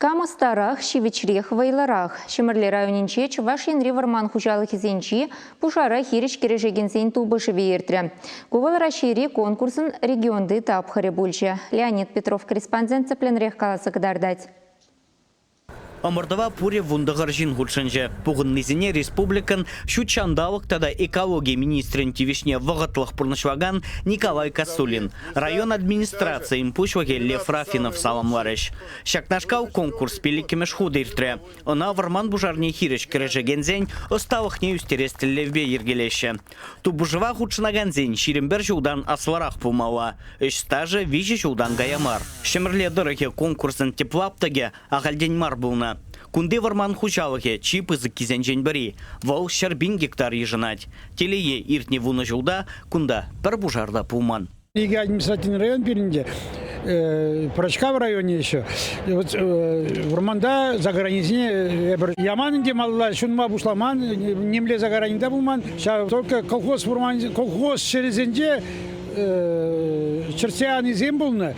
Кам ӑстарах, ҫивӗчрех, вӑйлӑрах. Ҫӗмӗрле районӗнче Чӑваш Енри вӑрман хуҫалӑхӗсенчи пушара хирӗҫ кӗрешекенсен тупӑшӑвӗ иртрӗ. Ку вӑл Раҫҫейри конкурсӑн регионти тапхӑрӗ пулчӗ. Леонид Петров корреспондент тӗплӗнрех каласа кӑтартать. Ӑмӑртӑва пурӗ 19 ҫын хутшӑнчӗ. Пухӑннисене республикӑн ҫут ҫанталӑк тата экологи министрӗн тивӗҫне вӑхӑтлӑх пурнӑҫлакан Николай Косулин, район администрацийӗн пуҫлӑхӗ Лев Рафинов саламларӗҫ. Ҫакнашкал конкурс пиллӗкмӗш хут иртрӗ. Ӑна вӑрман пушарне хирӗҫ кӗрешекенсен ӑсталӑхне ӳстерес тӗллевпе йӗркелеҫҫӗ. Тупӑшӑва хутшӑнакансен 21 ҫултан аслӑрах пулмалла. Ӗҫ стажӗ виҫӗ ҫултан кая мар. Ҫӗмӗрле тӑрӑхӗ конкурсӑн тӗп лаптӑкӗ ахальтен мар пулнӑ. Кунти вӑрман хуҫалӑхӗ чи пысӑккисенчен пӗри. Вӑл 100 000 гектар йышӑнать. Телее, иртнӗ вунӑ ҫулта кунта пӗр пушар та пулман. Икӗ административный район пирӗнте, Пӑрачкав районӗ еще. Вот вӑрманта загорание эпир яман ӗнтӗ малалла ҫунма пуҫламан, нимле загорание та пулман. Ҫав только колхоз вӑрман, колхоз ҫӗрӗсенче чӗртсе анисем пулнӑ.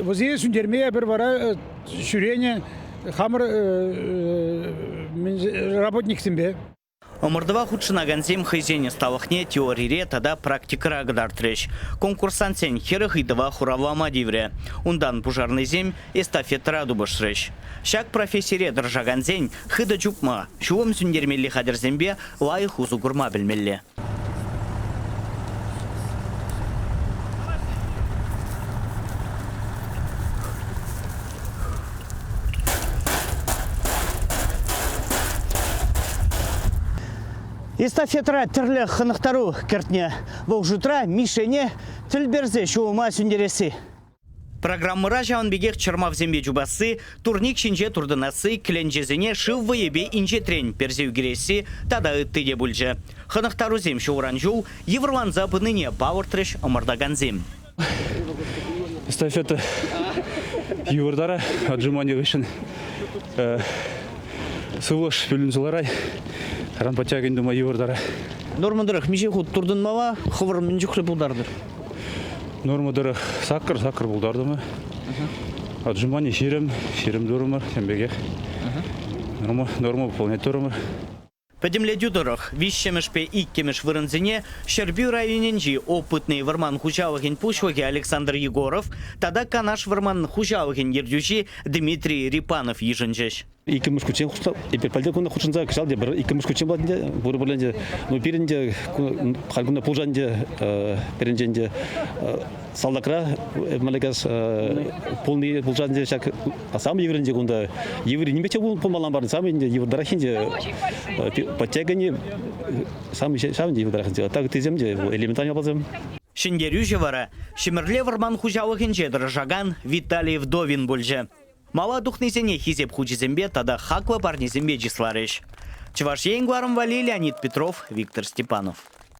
Вӗсене сӳнтерме эпир вара ҫӳренӗ хамӑр работниксемпе. Ӑмӑртӑва хутшӑнакансем хӑйсен ӑсталӑхне теорире тата практикӑра кӑтартрӗҫ. Конкурсантсен 40 ыйтӑва хуравлама тиврӗ. Унтан пушарнӑйсем эстафетӑра тупӑшрӗҫ. Ҫак профессире тӑрӑшакансен хытӑ чупма, ҫулӑм сӳнтермелли хатӗрсемпе лайӑх усӑ курма пӗлмелле. Эстафетӑра тӗрлӗ хӑнӑхтару кӗртнӗ. Вӑл шутра мишене тӗл персе ҫулӑма сӳнтересси. Программӑра ҫавӑн пекех чӑрмавсемпе чупасси, турник ҫинче туртӑнасси, кӗленчесене шыв вӑйӗпе инҫетрен персе ӳкересси тата ытти те пулчӗ. Хӑнӑхтарусем ҫулран-ҫул йывӑрланса пынине палӑртрӗҫ ӑмӑртакансем. Эстафета йывӑртара отжимани хыҫҫӑн сывлӑш пӳлӗнсе ларать. Ран подтягивание тума йывӑртара. Норма тӑрӑх миҫе хут туртӑнмалла? Хӑвӑр мӗн чухлӗ пултартӑр? Норма тӑрӑх саккӑр, саккӑр пултартӑмӑр. Отжимани 20, 20 турӑмӑр, тем пекех. Норма, норма выполнять турӑмӑр. Пӗтӗмлетӳ тӑрӑх, виҫҫӗмӗшпе иккӗмӗш вырӑнсене Ҫӗрпӳ районӗнчи Опытный вӑрман хуҫалӑхӗн пуҫлӑхӗ Александр Егоров тата Канаш вӑрман хуҫалӑхӗн ертӳҫи Дмитрий Рипанов йышӑнчӗҫ. Иккӗмӗш хутчен эпир пӗлтӗр кунта хутшӑнса кӑҫал тепӗр иккӗмӗш хутчен пулать ӗнтӗ, пур пӗрле ӗнтӗ. Ну, пирӗн те халь кунта пулсан ӗнтӗ пирӗнчен те салтакра мӗнле пулни пулсан ӗнтӗ ҫак Сам йывӑрӗнче кунта йывӑр нимпе те пулмалла мар, сам ӗнтӗ йывӑртараххинче подтягивание сам ҫавӑн йывӑртараххинче. Так ыттисем те элементарный япаласем. Ҫӗнтерӳҫӗ вара Ҫӗмӗрле вӑрман хуҫалӑхӗнче тӑрӑшакан Виталий Вдовин пулчӗ. Мала тухнисене Хисеп хучӗсемпе тата хаклӑ парнесемпе чысларӗҫ. Чӑваш Ен кӑларӑм валли Леонид Петров, Виктор Степанов.